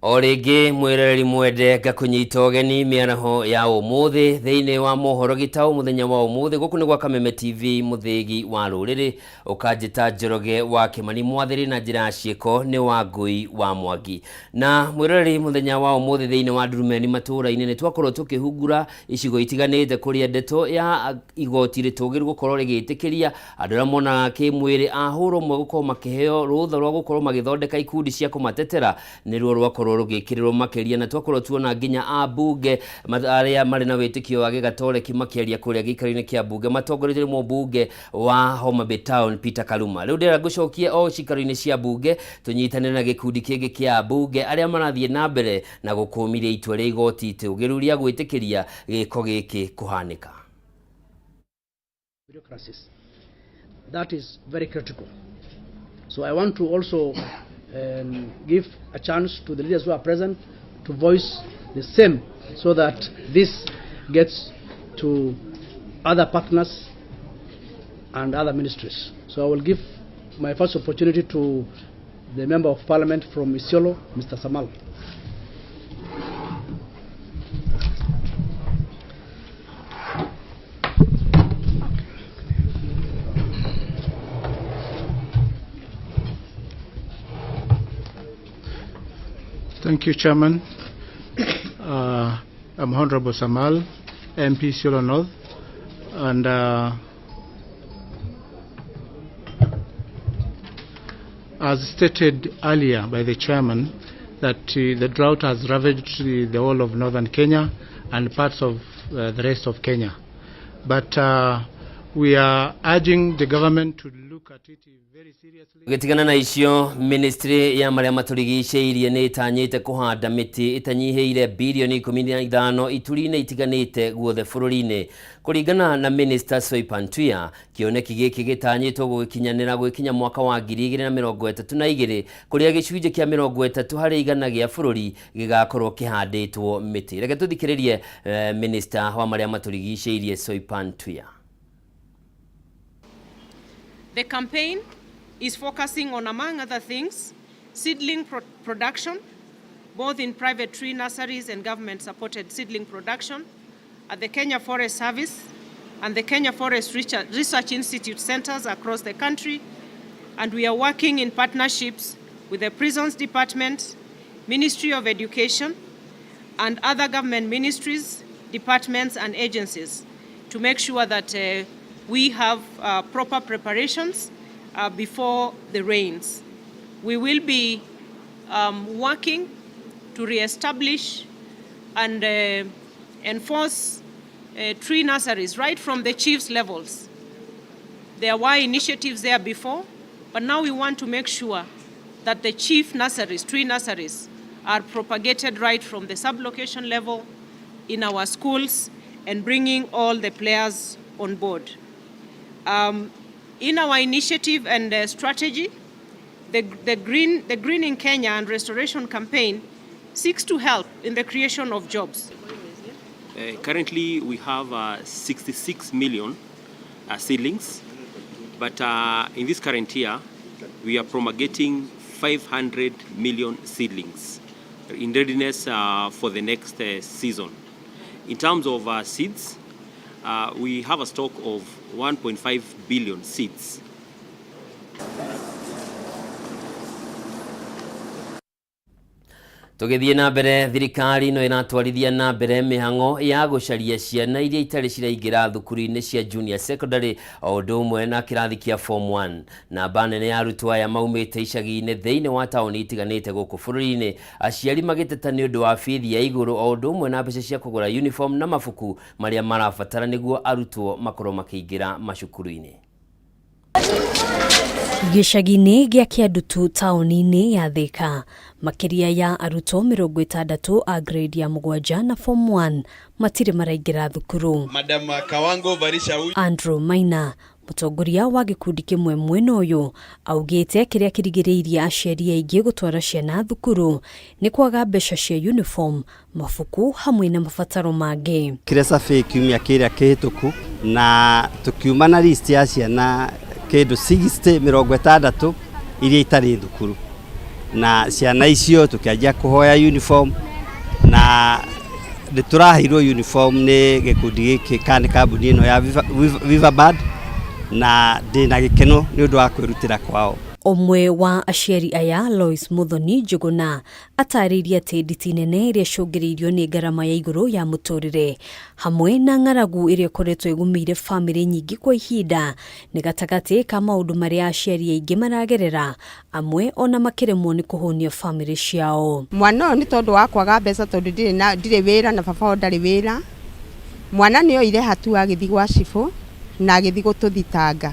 O rĩngĩ mwĩroreri mwende, ngakũnyita ũgeni mĩaraho ya ũmũthĩ thĩinĩ wa mohoro gĩtaũ mũthenya wa ũmũthĩ. Gũkũ nĩ gwa Kameme TV, mũthĩgi wa rũrĩrĩ. Ũkanjĩta Njoroge wa Kĩmani Mwathĩrĩ, na njĩra ya ciĩko nĩ wa Ngũi wa Mwangi. Na mwĩroreri, mũthenya wa ũmũthĩ thĩinĩ wa Ndurumeni matũũra-inĩ nĩ twakorwo tũkĩhungura icigo itiganĩte kũrĩa ndeto ya igoti rĩtũgĩru gũkorwo rĩgĩtĩkĩria andũ arĩa monaga kĩmwĩrĩ a hũra ũmwe gũkorwo makĩheo rũtha rwa gũkorwo magĩthondeka ikundi cia kũmatetera nĩruo rwakorwo rũgĩkĩrĩrwo makĩria. Na twakorwo tuona nginya ambunge arĩa marĩ na wĩtĩkio wa gĩgatoreki makĩaria kũrĩa gĩikaro-inĩ kĩa mbunge matongoretio nĩ mũmbunge wa Homa Bay Town Peter Kaluma. Rĩu ndĩrenda ngũcokie o cikaro-inĩ cia mbunge tũnyitanĩre na gĩkundi kĩngĩ kĩa ambunge arĩa marathiĩ na mbere na gũkũmithia itua rĩa igoti itũgĩru rĩa gwĩtĩkĩria gĩko gĩkĩ kũhanĩka. Bureaucracies. That is very critical. So I want to also give a chance to the leaders who are present to voice the same so that this gets to other partners and other ministries. So I will give my first opportunity to the Member of Parliament from Isiolo, Mr. Samal. Thank you, Chairman. I'm Honorable Samal, MP Isiolo North, and as stated earlier by the Chairman, that the drought has ravaged the whole of northern Kenya and parts of the rest of Kenya. But we are urging the government to look at it very seriously. Gĩtigana na icio, ministry ya marĩa matũrigicĩirie nĩ ĩtanyĩte kũhanda mĩtĩ ĩtanyihĩire bilioni 15 ituri-inĩ itiganĩte guothe bũrũri-inĩ. Kũringana na Minister Soipan Tuya, kĩoneki gĩkĩ gĩtanyĩtwo gũgĩkinyanĩra gwĩkinya mwaka wa 2032, kũrĩa gĩcunjĩ kĩa 30% gĩa bũrũri gĩgakorwo kĩhandĩtwo mĩtĩ. Reke tũthikĩrĩrie Minister wa marĩa matũrigicĩirie Soipan Tuya. The campaign is focusing on, among other things, seedling production, both in private tree nurseries and government-supported seedling production at the Kenya Forest Service and the Kenya Forest Research Institute centers across the country. And we are working in partnerships with the Prisons Department, Ministry of Education, and other government ministries, departments, and agencies to make sure that we have proper preparations before the rains. We will be working to re-establish and enforce tree nurseries right from the chiefs' levels. There were initiatives there before, but now we want to make sure that the chief nurseries, tree nurseries, are propagated right from the sub-location level in our schools and bringing all the players on board. In our initiative and strategy, the Greening Kenya and Restoration Campaign seeks to help in the creation of jobs. Currently, we have 66 million seedlings, but in this current year, we are promulgating 500 million seedlings in readiness for the next season. In terms of seeds, we have a stock of 1.5 billion seeds. Tũgĩthiĩ na mbere, thirikari no ĩratwarithia na mbere mĩhang'o ya gũcaria ciana iria itarĩ ciraingĩra thukuru-inĩ cia junior secondary o ũndũ ũmwe na kĩrathi kĩa form 1. Namba nene ya arutwo aya maumĩte icagi-inĩ thĩinĩ wa taũni itiganĩte gũkũ bũrũri-inĩ, aciari magĩteta nĩ ũndũ wa bithi ya igũrũ o ũndũ ũmwe na mbeca cia kũgũra uniform na mabuku marĩa marabatara nĩguo arutwo makorwo makĩingĩra macukuru-inĩ. Gĩcagi-inĩ gĩa Kĩandutu taũni-inĩ ya Thĩka, makĩria ya arutwo 60 a grade ya 7 na form 1 matirĩ maraingĩra thukuru. Madam Kawango Varisha huyu. Andrew Maina, mũtongoria wa gĩkundi kĩmwe mwena ũyũ, augĩte kĩrĩa kĩrigĩrĩirie aciari aingĩ gũtwara ciana thukuru nĩ kwaga mbeca cia uniform, mabuku hamwe na mabataro mangĩ. Kĩrĩa survey kiumia kĩrĩa kĩhĩtũku na tũkiuma na list ya ciana kĩndũ 60, 60 iria itarĩ thukuru. Na ciana icio tukianjia kuhoya uniform na nĩ tũraheirwo uniform nĩ gĩkundi gĩkĩ kana nĩ kambuni ĩno ya Weaverbird na ndĩna gĩkeno nĩ ũndũ wa kwĩrutĩra kwao. Ũmwe wa aciari aya, Lois Muthoni Njuguna, atarĩirie atĩ nditi nene ĩrĩa ĩcũngĩrĩirio nĩ ngarama ya igũrũ ya mũtũrĩre hamwe na ng'aragu ĩrĩa ĩkoretwo ĩgũmĩire bamĩrĩ nyingĩ kwa ihinda nĩ gatagatĩ ka maũndũ marĩa aciari aingĩ maragerera, amwe ona makĩremwo nĩ kũhũnia bamĩrĩ ciao. Mwana ũyũ nĩ tondũ wa kwaga mbeca, tondũ ndirĩ wĩra na baba wao ndarĩ wĩra. Mwana nĩ oire hatua agĩthiĩ gwa cibũ na agĩthiĩ gũtũthitanga,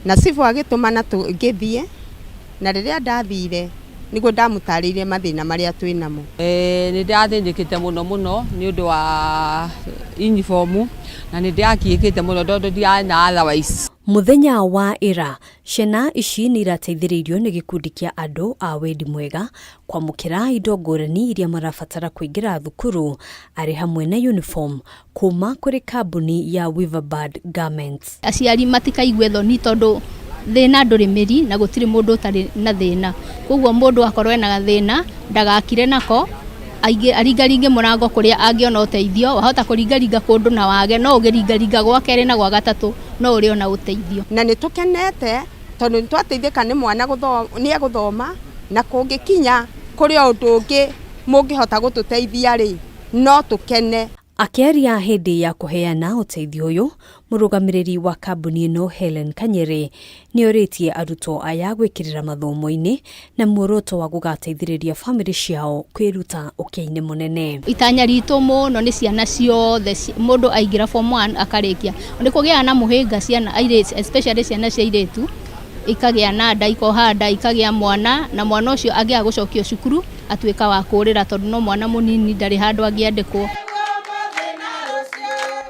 na cibũ agĩtũmana ngĩthiĩ, na rĩrĩa ndathire nĩguo ndamũtarĩirie mathĩna marĩa twĩ namo. Nĩ ndĩrathĩnĩkĩte mũno mũno nĩ ũndũ wa uniform na nĩ ndĩrakiĩkĩte mũno tondũ ndiarĩ na otherwise. Mũthenya wa ira, ciana ici nĩ irateithĩrĩirio nĩ gĩkundi kĩa andũ a wendi mwega kwamũkĩra indo ngũrani iria marabatara kũingĩra thukuru arĩ hamwe na uniform kuma kũrĩ kambuni ya Weaverbird Garments. Aciari matikaigue thoni tondũ thĩna ndũrĩ mĩri na gũtirĩ mũndũ ũtarĩ na thĩna, koguo mũndũ akorwo ena gathĩna ndagakire nako, aringaringe mũrango kũrĩa angĩona ũteithio. Wahota kũringaringa kũndũ na wage, no ũgĩringaringa gwa kerĩ na gwa gatatũ no ũrĩona ũteithio. Na nĩ tũkenete tondũ nĩ twateithĩka nĩ mwana nĩ egũthoma, na kũngĩkinya kũrĩ o ũndũ ũngĩ mũngĩhota gũtũteithia rĩ, no tũkene. Akĩaria hĩndĩ ya kũheana ũteithio ũyũ, mũrũgamĩrĩri wa kambuni ĩno Helen Kanyere nĩ orĩtie arutwo aya gwĩkĩrĩra mathomo-inĩ na muoroto wa gũgateithĩrĩria bamĩrĩ ciao kwĩruta ũkĩa-inĩ mũnene. Itanya ritũ mũno nĩ ciana ciothe, mũndũ aingĩra form 1 akarĩkia, nĩ kũgĩaga na mũhĩnga ciana airĩtu, especially ciana cia airĩtu ikagĩa na nda, ikoha nda, ikagĩa mwana, na mwana ũcio angĩaga gũcokio cukuru atuĩka wa kũrĩra tondũ no mwana mũnini ndarĩ handũ angĩandĩkwo.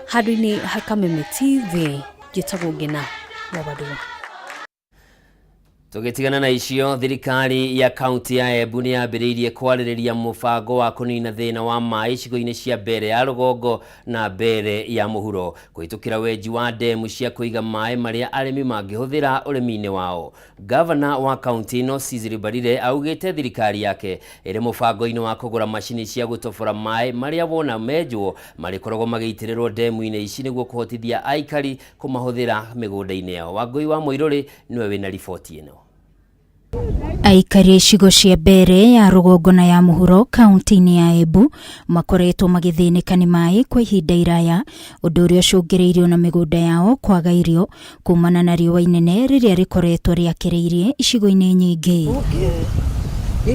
Handũ-inĩ ha Kameme TV, njĩtagwo Ngina Wabadua. Tũgĩtigana na icio, thirikari ya kaunti ya Embu nĩ yambĩrĩirie kwarĩrĩria mũbango wa kũnina thĩna wa maĩ icigo-inĩ cia Mbere ya rũgongo na Mbere ya mũhuro kũhĩtũkĩra wenji wa ndemu cia kũiga maĩ marĩa arĩmi mangĩhũthĩra ũrĩmi-inĩ wao. Gavana wa kaunti ĩno Cecily Mbarire augĩte thirikari yake ĩrĩ mũbango-inĩ wa kũgũra macini cia gũtobora maĩ marĩa wona menjwo marĩkoragwo magĩitĩrĩrwo ndemu-inĩ ici nĩguo kũhotithia aikari kũmahũthĩra mĩgũnda-inĩ yao. Wangũi wa Mũirũrĩ nĩwe wĩna riboti ĩno. Aikari a icigo cia Mbere ya rũgongo na ya mũhuro kaunti-inĩ ya Embu makoretwo magĩthĩnĩka nĩ maĩ kwa ihinda iraya, ũndũ ũrĩa ũcũngĩrĩirio na mĩgũnda yao kwaga irio kumana na riũa inene rĩrĩa rĩkoretwo rĩakĩrĩirie icigo-inĩ nyingĩ.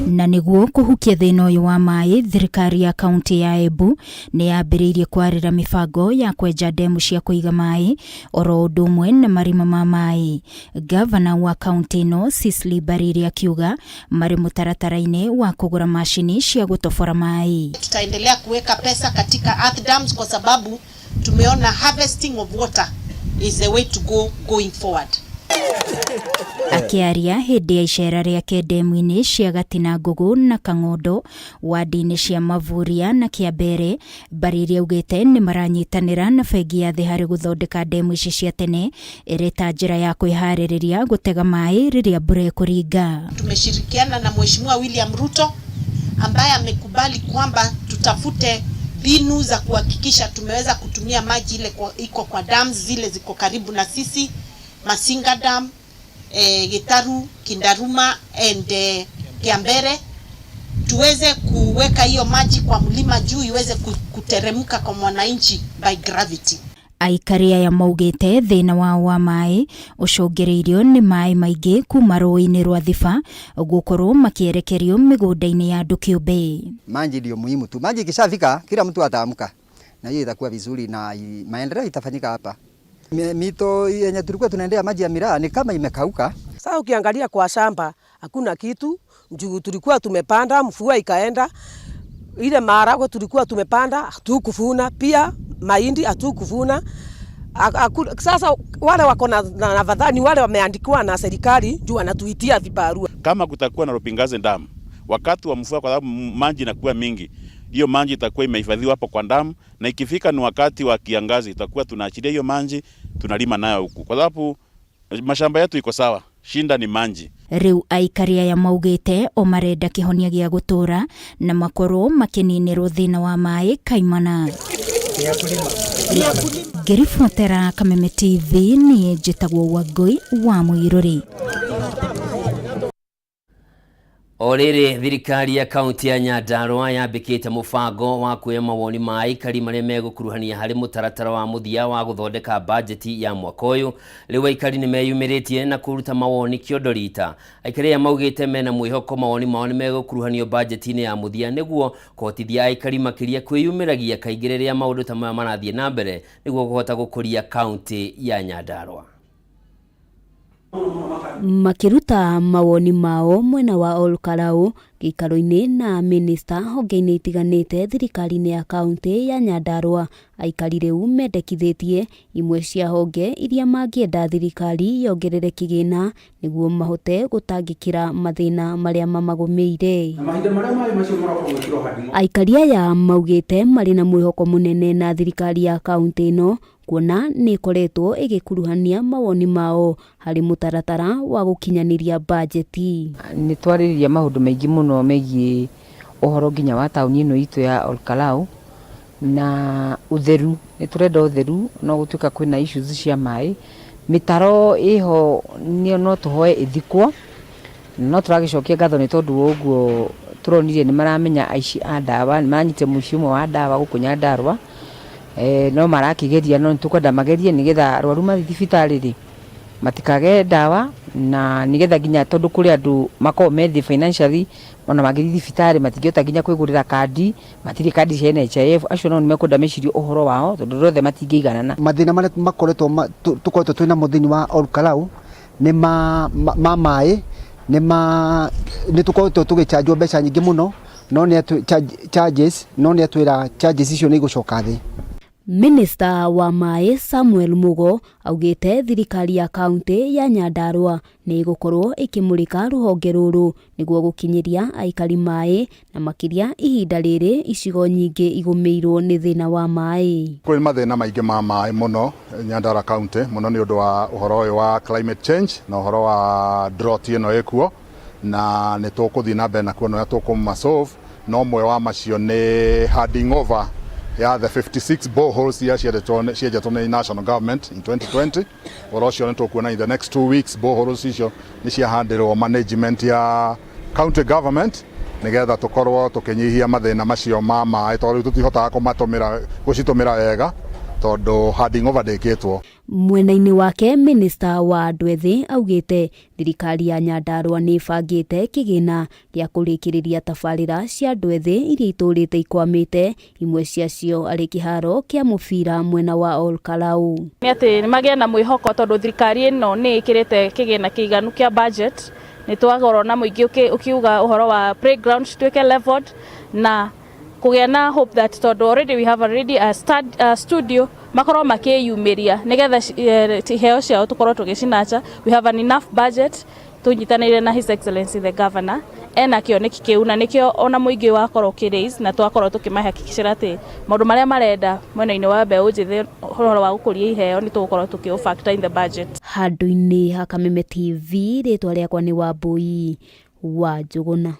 Na nĩguo kũhukia thĩna ũyũ wa maĩ, thirikari ya kaunti ya Embu nĩ yambĩrĩirie kwarĩra mĩbango ya kwenja ndemu cia kũiga maĩ oro ũndũ ũmwe na marima ma maĩ. Gavana wa kaunti ĩno Cecily Mbarire akiuga marĩ mũtaratara-inĩ wa kũgũra macini cia gũtobora maĩ. Tutaendelea kuweka pesa katika earth dams kwa sababu tumeona harvesting of water is the way to go going forward. Akĩaria hĩndĩ ya icera rĩake ndemu-inĩ cia Gatina Ngũgũ na Kang'ondo wadi-inĩ cia Mavuria na Kĩambere, Mbarire augĩte nĩ maranyitanĩra na bengi ya thĩ harĩ gũthondeka ndemu ici cia tene ĩrĩ ta njĩra ya kwĩharĩrĩria gũtega maĩ rĩrĩa mbura ĩkũringa. Tumeshirikiana na Mheshimiwa William Ruto ambaye amekubali kwamba tutafute mbinu za kuhakikisha tumeweza kutumia maji ile iko kwa dams zile ziko karibu na sisi, Masinga Dam, Gitaru, Kindaruma and Kiambere, tuweze kuweka hiyo maji kwa mlima juu iweze kuteremka kwa mwananchi by gravity. Aikari aya maugĩte thĩna wao wa maĩ ũcũngĩrĩirio nĩ maĩ maingĩ kuma rũĩ-inĩ rwa Thiba gũkorwo makĩerekerio mĩgũnda-inĩ ya andũ kĩũmbe. Maji ndio muhimu tu. Maji ikishafika kila mtu ataamka na hiyo itakuwa vizuri na maendeleo itafanyika hapa. Mito yenye tulikuwa tunaendea maji ya miraa ni kama imekauka. Sasa ukiangalia kwa shamba hakuna kitu, juu tulikuwa tumepanda mvua ikaenda, ile maharagwe tulikuwa tumepanda hatukuvuna, pia mahindi hatukuvuna. Sasa wale wako na nafadhali wale wameandikiwa na serikali juu wanatuitia vibarua. Kama kutakuwa na Rupingaze Dam wakati wa mvua, kwa sababu maji inakuwa mingi, hiyo maji itakuwa imehifadhiwa hapo kwa damu, na ikifika ni wakati wa kiangazi itakuwa tunaachilia hiyo maji tunalima nayo huku, kwa sababu mashamba yetu iko sawa. Shinda ni manji. Rĩu aikari aya maugĩte o marenda kĩhonia gĩa gũtũra na makorwo makĩninĩrwo thĩna wa maĩ kaimana. Ngĩribotera Kameme TV niĩ njĩtagwo Wangũi wa Mũirũri. O rĩrĩ thirikari ya kaunti ya Nyandarua yambĩkĩte mũbango wa kuoya mawoni ma aikari marĩa megũkuruhania harĩ mũtaratara wa mũthia wa gũthondeka bajeti ya mwaka ũyũ. Rĩu aikari nĩ meyumĩrĩtie na kũruta mawoni kĩondo rita. Aikari aya maugĩte mena mwĩhoko mawoni mao nĩ megũkuruhanio bajeti-inĩ ya mũthia nĩguo kũhotithia aikari makĩria kwĩyumĩragia kaingĩ rĩrĩa maũndũ ta maya marathiĩ na mbere nĩguo kũhota gũkũria kaunti ya Nyandarua. Makĩruta mawoni mao mwena wa Olkalau gĩikaro-inĩ na minista honge-inĩ itiganĩte thirikari-inĩ ya kaunti ya Nyandarua. Aikari rĩu mendekithĩtie imwe cia honge iria mangĩenda thirikari yongerere kĩgĩna nĩguo mahote gũtangĩkĩra mathĩna marĩa mamagũmĩire. Aikari aya maugĩte marĩ na mwĩhoko mũnene na thirikari ya kaunti ĩno kuona nĩ ĩkoretwo ĩgĩkuruhania mawoni mao harĩ mũtaratara wa gũkinyanĩria bajeti. Nĩ twarĩrĩria maũndũ maingĩ mũno megiĩ ũhoro nginya wa taũni ĩno itũ ya Olkalau na ũtheru. Nĩ tũrenda ũtheru no gũtuĩka kwĩna issues cia maĩ, mĩtaro ĩho no tũhoe ĩthikwo, no tũragĩcokia ngatho nĩ tondũ wa ũguo tũronire nĩ maramenya aici a ndawa, nĩ maranyitire mũici ũmwe wa ndawa gũkũ Nyandarua. No marakĩgeria no nĩtũkwenda magerie nĩgetha arwaru mathiĩ thibitarĩ rĩ matikage ndawa, na nĩgetha nginya tondũ kũrĩ andũ makoragwo me thĩ financially, ona mangĩthiĩ thibitarĩ matingĩhota nginya kwĩgũrĩra kandi, matirĩ kandi cia NHIF, acio nao nĩmekwenda mecirie ũhoro wao tondũ andũ othe matingĩiganana. Mathĩna marĩa makoretwo tũkoretwo twĩna namo thĩinĩ wa Olkalau nĩ ma maĩ, nĩ ma nĩ tũkoretwo tũgĩchanjwo mbeca nyingĩ mũno, no nĩ charges, no nĩ atwĩra charges icio nĩ igũcoka thĩ. Minista wa maĩ Samuel Mugo augĩte thirikari ya kaunti ya Nyandarua nĩ ĩgũkorwo ĩkĩmũrĩka rũhonge rũrũ nĩguo gũkinyĩria aikari maĩ na makĩria ihinda rĩrĩ icigo nyingĩ igũmĩirwo nĩ thĩna wa maĩ. Kwĩ mathĩna maingĩ ma maĩ mũno Nyandarua County, mũno nĩ ũndũ wa ũhoro ũyũ wa climate change na ũhoro wa drought ĩno ĩkuo, na nĩ tũkũthiĩ na mbere na kuona ũrĩa tũkũma-solve, no ũmwe wa macio nĩ handing over ya the 56 boreholes iria cienjetwo nĩ national government in 2020. Ũhoro ũcio nĩ tũkuona in the next 2 weeks boreholes icio nĩ ciahandĩrwo management ya county government nĩgetha tũkorwo tũkĩnyihia mathĩna macio ma maĩ, tondũ rĩu tũtihotaga gũcitũmĩra wega tondũ handing over ndĩkĩtwo. Mwena-inĩ wake minista wa andũ ethĩ augĩte thirikari ya Nyandarua nĩ ĩbangĩte kĩgĩna gĩa kũrĩkĩrĩria tabarĩra cia andũ ethĩ iria itũrĩte ikwamĩte, imwe ciacio arĩ kĩharo kĩa mũbira mwena wa Olkalau. Nĩ atĩ nĩ magĩe na mwĩhoko tondũ thirikari ĩno nĩ ĩkĩrĩte kĩgĩna kĩiganu kĩa budget, nĩ twagorwo na mũingĩ ũkiuga ũhoro wa playground cituĩke leveled na kũgĩa na hope that tondũ already we have already a studio makorwo makĩyumĩria nĩgetha iheo ciao tũkorwo tũgĩcinacha. We have an enough budget tũnyitanĩire na His Excellency the Governor ena kĩoneki kĩu na nĩkĩo ona mũingĩ wakorwo ũkĩ-raise na twakorwo tũkĩmahakikicĩra atĩ maũndũ marĩa marenda mwena-inĩ wa mbeũ njĩthĩ ũhoro wa gũkũria iheo nĩ tũgũkorwo tũkĩ factor in the budget. Handũ-inĩ ha Kameme TV, rĩtwa rĩakwa nĩ Wambui wa Njũgũna.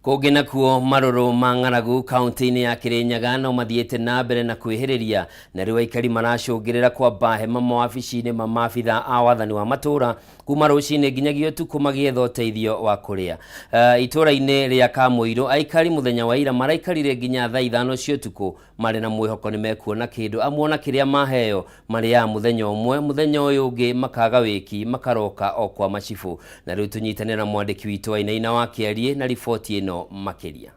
Kũngĩ nakuo marũrũ ma ng'aragu kaunti-inĩ ya Kirinyaga no mathiĩte na mbere na kwĩhĩrĩria, na rĩu aikari maracũngĩrĩra kwamba hema mawabici-inĩ ma maabitha a wathani wa matũũra kuma rũcinĩ nginyagia ũtukũ magĩetha ũteithio wa kũrĩa. Itũũra-inĩ rĩa Kamũirũ aikari mũthenya wa ira maraikarire nginya thaa 5 cia ũtukũ marĩ na mwĩhoko nĩ mekuona kĩndũ, amwe ona kĩrĩa maheo marĩaga mũthenya ũmwe, mũthenya ũyũ ũngĩ makaga wĩki makaroka o kwa macibũ. Na rĩu tũnyitanĩre na mwandĩki witũ Wainaina wa Kĩarie na riboti ĩno makĩria.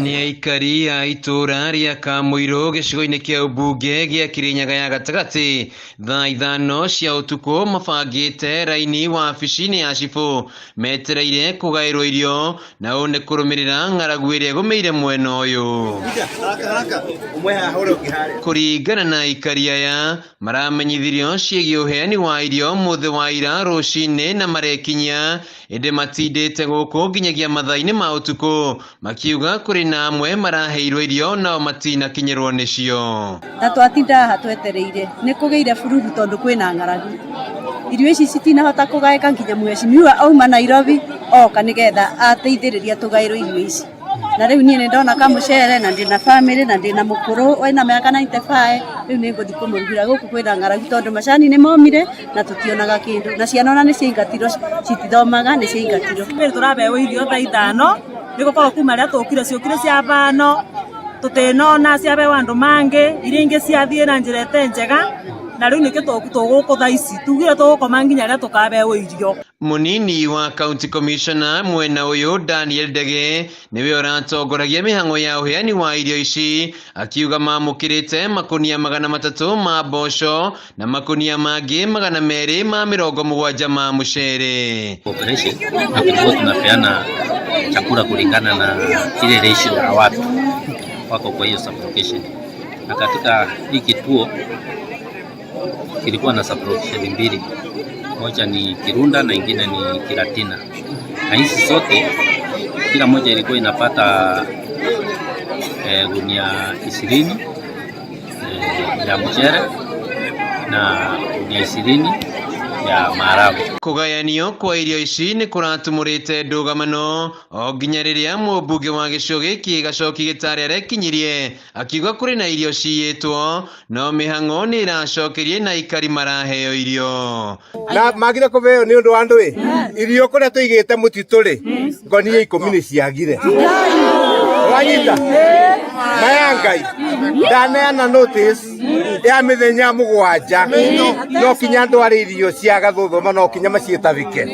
Nĩ aikari a itũũra rĩa Kamũirũ gĩcigo-inĩ kĩa ũmbunge gĩa Kirinyaga ya gatagatĩ thaa 5 cia ũtukũ mabangĩte raini wabici-inĩ ya cibũ metereire kũgaĩrwo irio, na ũũ nĩ kũrũmĩrĩra ng'aragu ĩrĩa ĩgũmĩire mwena ũyũ. Kũringana na aikari aya maramenyithirio ciĩgiĩ ũheani wa irio mũthĩ wa ira rũcinĩ na marekinyia, ĩndĩ matindĩte gũkũ nginyagia mathaa-inĩ ma ũtukũ makiuga kũrĩ Kũrĩ na amwe maraheirwo irio nao matinakinyĩrwo nĩcio. Na twatinda haha twetereire nĩ kũgĩire bururu tondũ kwĩna ng'aragu. Irio ici citinahota kũgaĩka nginya mheshimiwa auma Nairobi oka nĩgetha ateithĩrĩria tũgaĩrwo irio ici. Na rĩu niĩ nĩ ndona kamũcere na ndĩna bamĩrĩ na ndĩna mũkũrũ wĩna mĩaka 95, rĩu nĩ ngũthiĩ kũmũrugĩra. Gũkũ kwĩna ng'aragu tondũ macani nĩ momire na tũtionaga kĩndũ, na ciana ona nĩ ciaingatirwo, citithomaga, nĩ ciaingatirwo. Twĩrĩ tũrabeo irio thaa ithano nĩ gũkorwo kuma rĩrĩa tũkire ciũkire cia bano tũtinona ciabeo andũ mangĩ iria ingĩ ciathiĩ na njĩra ĩte njega na rĩu nĩkĩo tũgũkũ thaa ici tugire tũgũkoma nginya rĩrĩa tũkabeo irio. Mũnini wa County Commissioner mwena ũyũ Daniel Ndege nĩwe ũratongoragia mĩhang'o ya ũheani wa irio ici, akiuga mamũkĩrĩte makũnia 300 ma mboco na makũnia mangĩ 270 ma mũcere. Operation na tulikuwa tunapeana chakula kulingana na ile ratio ya watu wako kwa hiyo sublocation, na katika hii kituo kilikuwa na sublocation mbili, moja ni Kirunda na ingine ni Kiratina, na hizi zote kila moja ilikuwa inapata gunia 20 ya mchere na gunia 20 ya maharagwe. Kũgayanio kwa irio ici nĩ kũratumũrĩte ndũgamano o nginya rĩrĩa mũmbunge wa gĩcigo gĩkĩ Gacoki Gĩtarĩ arekinyirie akiuga kũrĩ na irio ciyĩtwo no mĩhang'o nĩ ĩracokerie na aikari maraheo irio. Na magire kũbeo nĩ ũndũ wa andũ ĩ irio kũrĩa tũigĩte mũtitũ rĩ ngonia 10 nĩ ciagire. Wanyita maya Ngai ndaneana notice ya mĩthenya 7 no kinya andũ arĩa irio cia gathũthũma no kinya maciĩtabike.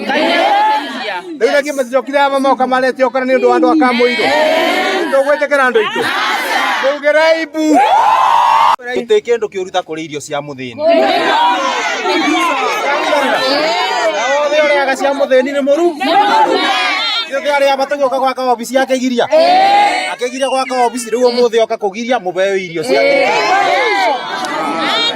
Rĩu rĩngĩ maticokire aba moka marete okora nĩ ũndũ wa andũ a Kamũirũ. Tũgwĩtĩkĩra andũ aitũ. Tũgĩrei mbu. Gũtirĩ kĩndũ kĩũru ta kũrĩa irio cia mũthĩni. Na othe ũrĩaga cia mũthĩni nĩ mũru. Ithuĩ arĩa batagũka gwaka obici akĩgiria. Akĩgiria gwaka obici rĩu ũmũthĩ oka kũgiria mũbeo irio cia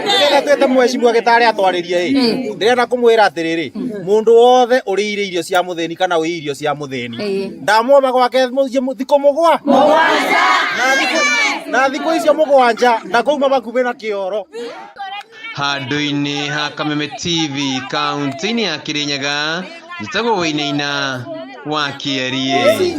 Nĩgetha twĩte mheshimiwa Gĩtarĩ atwarĩrie ĩ. Ndĩrenda kũmwĩra atĩrĩrĩ, mũndũ wothe ũrĩire irio cia mũthĩni kana ũĩ irio cia mũthĩni ndamwoma gwake mũciĩ thikũ mũgwa na thikũ icio 7 ndakũuma bakuhĩ na kĩoro. Handũ-inĩ ha Kameme TV kaunti-inĩ ya Kirinyaga, njĩtagwo Wainaina wa Kĩerie.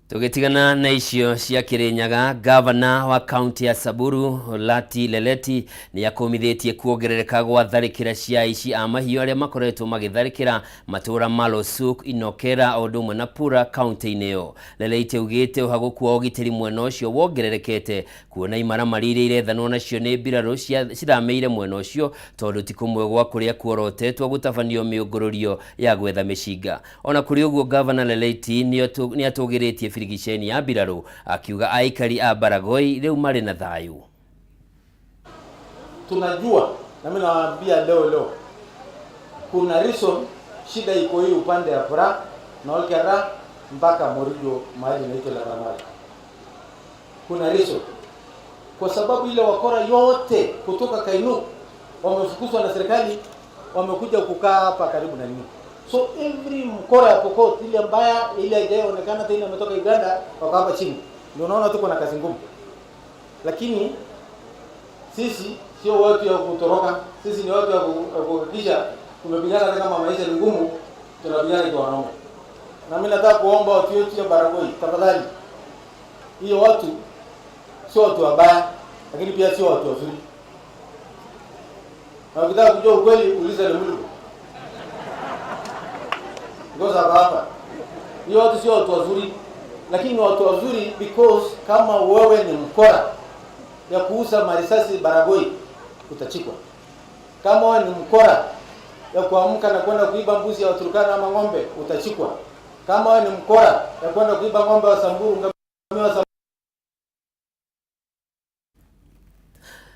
Tũgĩtigana na icio cia Kirinyaga, gavana wa kaunti ya Samburu Lati Leleti nĩ akũmithĩtie kuongerereka gwa tharĩkĩra cia aici a mahiũ arĩa makoretwo magĩtharĩkĩra matũũra ma Losuk, Inokera o ũndũ ũmwe na Pura kaunti-inĩ ĩyo. Leleti augĩte ũhagũku wa ũgitĩri mwena ũcio wongererekete kuona imaramari iria irethanwo nacio nĩ mbirarũ cithamĩire mwena ũcio tondũ ti kũmwe gwa kũrĩa kuorotetwo gũtabanio mĩũngũrũrio ya gwetha mĩcinga. Ona kũrĩ ũguo gavana Leleti nĩ atũgĩrĩtie birigiceni ya mbirarũ akiuga aikari a Baragoi rĩu marĩ na thayũ. Tunajua na mimi nawaambia leo leo kuna reason shida iko hii upande ya Pura na Olkera mpaka Morijo mahali inaitwa Laramara. Kuna reason kwa sababu ile wakora yote kutoka Kainuk wamefukuzwa na serikali, wamekuja kukaa hapa karibu na nini. So every mkora ya Pokot ile mbaya ile haijaonekana tena imetoka Uganda wako hapa chini. Ndio unaona tuko na kazi ngumu. Lakini sisi sio watu ya kutoroka, sisi ni watu ya kuhakikisha tumepigana hata kama maisha ni ngumu, tunapigana kwa wanaume. Na mimi nataka kuomba watu wetu ya Baragoi, tafadhali. Hiyo watu sio watu wabaya, lakini pia sio watu wazuri. Na ukitaka kujua ukweli uliza Lemulu. Ngoza hapa. Hiyo watu sio watu wazuri, lakini ni watu wazuri because kama wewe ni mkora ya kuuza marisasi Baragoi utachikwa. Kama wewe ni mkora ya kuamka na kwenda kuiba mbuzi ya Waturkana ama ng'ombe utachikwa. Kama wewe ni mkora ya kwenda kuiba ng'ombe wa Samburu, ngamia wa Samburu.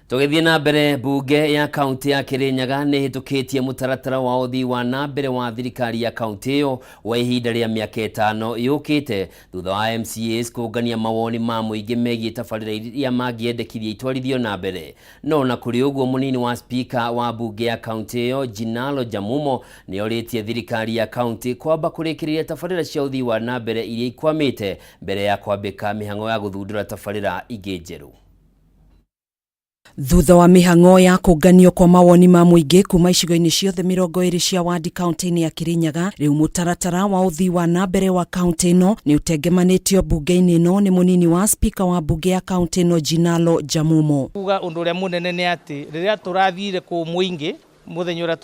Tũgĩthiĩ na mbere, mbunge ya kaunti ya Kirinyaga nĩ ĩhĩtũkĩtie mũtaratara wa ũthii wa na mbere wa thirikari ya kaunti ĩyo wa ihinda rĩa mĩaka 5 yũkĩte, thutha wa MCAs kũngania mawoni ma mũingĩ megiĩ tabarĩra iria mangĩendekithia itwarithio na mbere. No ona kũrĩ ũguo, mũnini wa spika wa mbunge ya kaunti ĩyo Jinalo Jamumo nĩ orĩtie thirikari ya kaunti kwamba kũrĩkĩrĩria tabarĩra cia ũthii wa na mbere iria ikwamĩte mbere ya kwambĩka mĩhang'o ya gũthundũra tabarĩra ingĩ njerũ. Thutha wa mĩhang'o ya kũnganio kwa mawoni ma mũingĩ kuma icigo-inĩ ciothe 20 cia wadi kaunti-inĩ ya Kirinyaga, rĩu mũtaratara wa ũthii wa na mbere wa kaunti ĩno nĩ ũtengemanĩtio mbunge-inĩ ĩno nĩ mũnini wa spika wa mbunge ya kaunti ĩno Jinalo Jamumo. Kuga ũndũ ũrĩa mũnene nĩ atĩ rĩrĩa tũrathire kũu mũingĩ mũthenya ũrĩa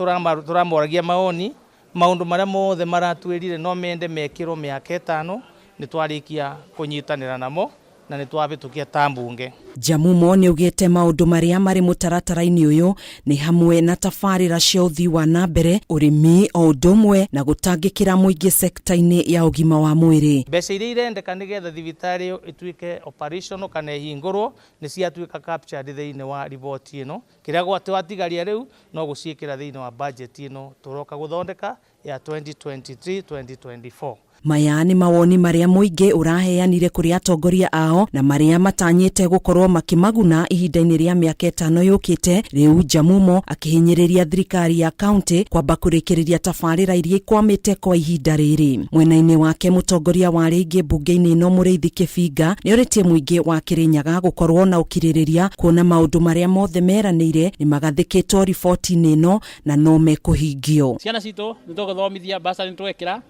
tũramoragia maoni, maũndũ marĩa mothe maratwĩrire no mende mekĩrwo mĩaka 5 nĩ twarĩkia kũnyitanĩra namo na nĩ twahĩtũkia ta mbunge. Jamumo nĩ augĩte maũndũ marĩa marĩ mũtaratara-inĩ ũyũ nĩ hamwe na tabarĩra cia ũthii wa na mbere, ũrĩmi o ũndũ ũmwe na gũtangĩkĩra mũingĩ sekta-inĩ ya ũgima wa mwĩrĩ. Mbeca iria irendeka nĩgetha thibitarĩ ĩyo ĩtuĩke operational kana ĩhingũrwo nĩ ciatuĩka captured thĩinĩ wa riboti ĩno. Kĩrĩa twatigaria rĩu no gũciĩkĩra thĩinĩ wa budget ĩno tũroka gũthondeka ya 2023-2024. Maya nĩ mawoni marĩa mũingĩ ũraheanire kũrĩ atongoria ao na marĩa matanyĩte gũkorwo makĩmaguna ihinda-inĩ rĩa mĩaka 5 yũkĩte. Rĩu Jamumo akĩhinyĩrĩria thirikari ya kaunti kwamba kũrĩkĩrĩria tabarĩra iria ikwamĩte kwa ihinda rĩrĩ. Mwena-inĩ wake mũtongoria wa rĩngĩ mbunge-inĩ ĩno Mũrĩithi Kĩbinga nĩorĩtie mũingĩ wa Kirinyaga gũkorwo na ũkirĩrĩria kuona maũndũ marĩa mothe meranĩire nĩ magathĩkĩtwo riboti-inĩ ĩno na no mekũhingio. Ciana citũ nĩ tũgũthomithia, bursary nĩ twekĩra,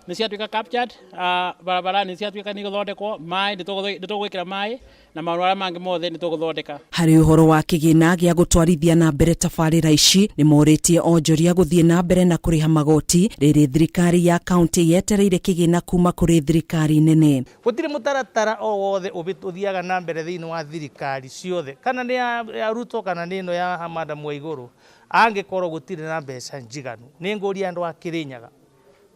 nĩ ciatuĩka captured, barabara nĩ ciatuĩka nĩ igũthondekwo, maĩ nĩ tũgwĩkĩra maĩ na maũndũ marĩa mangĩ mothe nĩ tũgũthondeka. Harĩ ũhoro wa kĩgĩna gĩa gũtwarithia na mbere tabarĩra ici, nĩ morĩtie onjoria gũthiĩ na mbere na kũrĩha magoti rĩrĩ thirikari ya kaunti yetereire kĩgĩna kuma kũrĩ thirikari nene. Gũtirĩ mũtaratara o wothe ũthiaga na mbere thĩinĩ wa thirikari ciothe, kana nĩ ya Ruto kana nĩ ĩno ya Hamada Mwaigũrũ, angĩkorwo gũtirĩ na mbeca njiganu. Nĩ ngũria andũ a Kirinyaga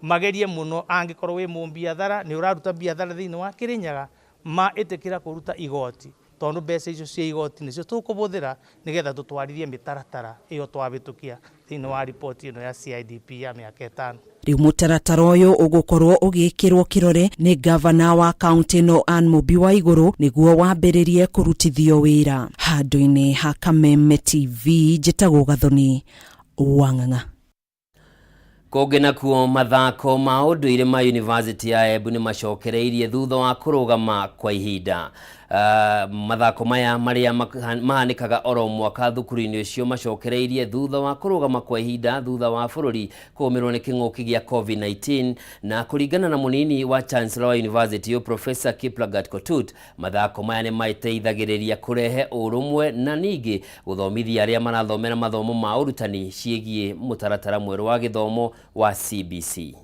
magerie mũno, angĩkorwo wĩ mũmbiathara nĩ ũraruta biathara thĩinĩ wa Kirinyaga, ma ĩtĩkĩra kũruta igoti, tondũ mbeca icio cia igoti nĩcio tũkũbũthĩra nĩgetha tũtwarithie mĩtaratara ĩyo twahĩtũkia thĩinĩ wa riboti ĩno ya CIDP ya mĩaka 5. Rĩu mũtaratara ũyũ ũgũkorwo ũgĩkĩrwo kĩrore nĩ gavana wa kaunti ĩno Anne Mũmbi wa Igũrũ nĩguo wambĩrĩrie kũrutithio wĩra. Handũ-inĩ ha Kameme TV njĩtagwo Gathoni Wang'ang'a. Kũngĩ nakuo, mathako ma ũndũire ma University ya Embu nĩ macokereirie thutha wa kũrũgama kwa ihinda. Mathako maya marĩa mahanĩkaga oro mwaka thukuru-inĩ ũcio macokereirie thutha wa kũrũgama kwa ihinda thutha wa bũrũri kũgũmĩrwo nĩ kĩng'ũki gĩa COVID-19, na kũringana na mũnini wa Chancellor wa University ĩyo Professor Kiplagat Kotut, mathako maya nĩ mateithagĩrĩria kũrehe ũrũmwe na ningĩ gũthomithia arĩa marathomera mathomo ma ũrutani ciĩgiĩ mũtaratara mwerũ wa gĩthomo wa CBC.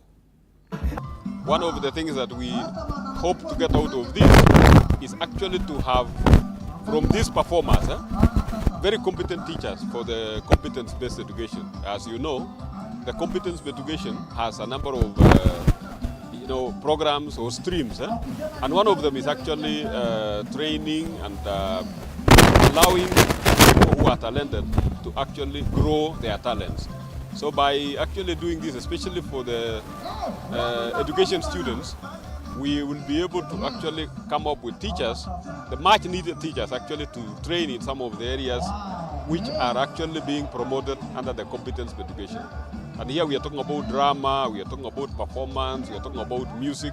One of the things that we hope to get out of this is actually to have from these performers very competent teachers for the competence-based education. As you know, the competence-based education has a number of programs or streams, and one of them is actually training and allowing people who are talented to actually grow their talents. So by actually doing this, especially for the education students, we will be able to actually come up with teachers, the much needed teachers actually to train in some of the areas which are actually being promoted under the competence education. And here we are talking about drama, we are talking about performance, we are talking about music.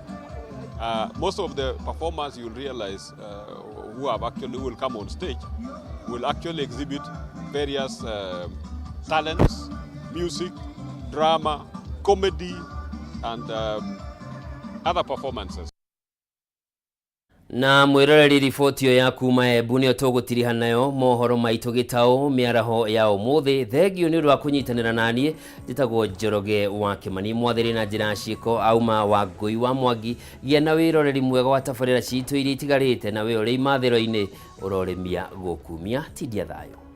Most of the performers you'll realize who have actually will come on stage will actually exhibit various talents, music, drama, comedy, and other performances. Na mwiroreri riboti ĩyo ya kuma Embu nĩyo tũgũtiriha nayo mohoro maitũ gĩtaũ mĩaraho ya ũmũthĩ. Thengio nĩ ũndũ wa kũnyitanĩra naniĩ, njĩtagwo Njoroge wa Kĩmani, mwathĩrĩ na njĩra ya ciĩko auma wa Ngũi wa Mwangi. Gĩa na wĩroreri mwega wa tabarĩra citũ iria itigarĩte, na we ũrĩ imathĩro-inĩ ũrorĩmia gũkumia tindia thayũ.